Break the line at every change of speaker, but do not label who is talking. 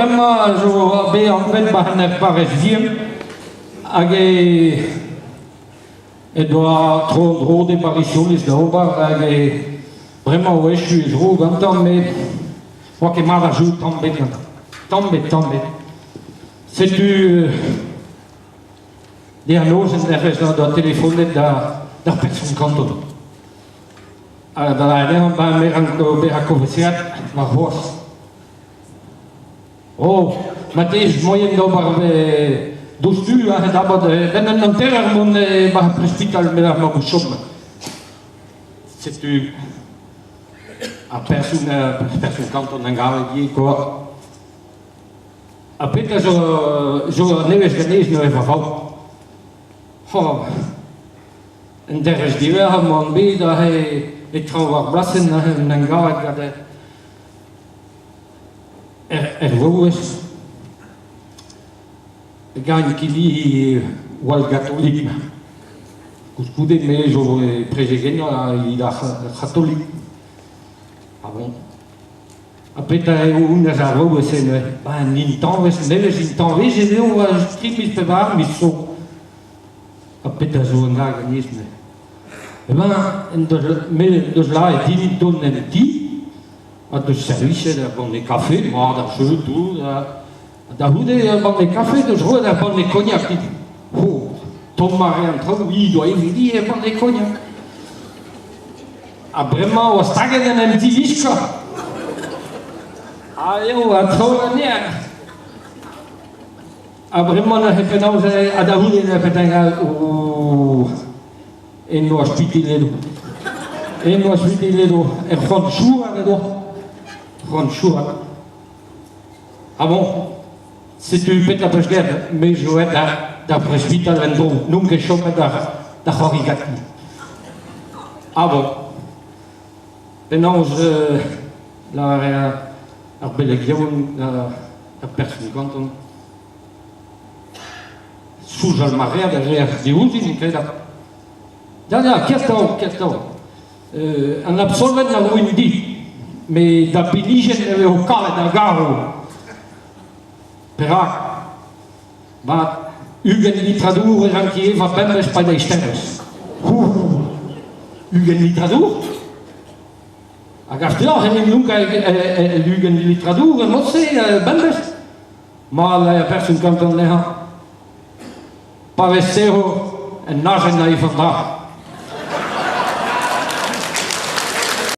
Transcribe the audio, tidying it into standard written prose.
bremañ a zo bet anvet 'ba 'n parrez vihan hag e doa tro-dro d'e barrisionis da ober hag e bremañ o echu e zro gantañ met 'oa ket mat ar jeu tamm 'bet gantañ. Tamm 'bet, tamm 'bet. Setu dec'h noz en derc'hez da telefonet d'ar person kanton. Ha da lâret dezhañ ba me ranko bezañ koveseat warc'hoazh. Oh, ma tez moaien d'ober diouzhtu aze d'abord benn un hanter mont 'ba ar presbital met ar mamm o chom. Setu ar person person kanton en gavet ivez kwa. Ha petra zo zo nevez ganez neuze va faotr? Oh, En dervezh diwezhañ 'maon bet aze e traoñ ar blasenn aze en em gavet gant er vaouez gant hini gwall gatolik. Koulskoude me zo prezegennañ evit ar c'hatolik. Ah bon. Ha petra eo honnezh ar vaouez-se neuze? Ba un intañvez, nevez intañvezet eo tri miz pevar miz zo. Ha petra zo un dra ganez-me? Emañ en deus me en deus lâret din dont en ti ha deus servichet ur banne kafe, mat ar jeu tout, ha da c'houde ur banne kafe deus roet ur banne kognak dit. Ho, tommañ a rae an traoù, hi doa evet ur banne kognak. Ha bremañ oa staget en em diwiskañ. Ha eo, ha traoù anezhañ. Ha bremañ neuze penaos ha da c'houde neuze petra o eno a spitil edo. Eno a spitil edo er c'hoant chourat edo. C'hoant chourat. Ah bon, setu petra 'peus graet, me zo aet d'ar presbital en-dro, n'on ket chomet da c'hoari ganti. Ah bon, penaos lavare ar beleg yaouank ar person gantañ. Soñjal ma reer da reer diouzhin, kredabl. Ya, ya, kertañ, kertañ. An absolvenn a roin dit, met da binijenn e vezo kavet ar garv. Perak? Mat, 20 litrad dour e ranki evañ bemdez pa eizhtez. 20 litrad dour? Hag ar deoc'h en em lonkañ el 20 litrad dour mod-se bemdez? Mat eo person gantañ anezhañ. Pa vez serr en ajen a ev an dra.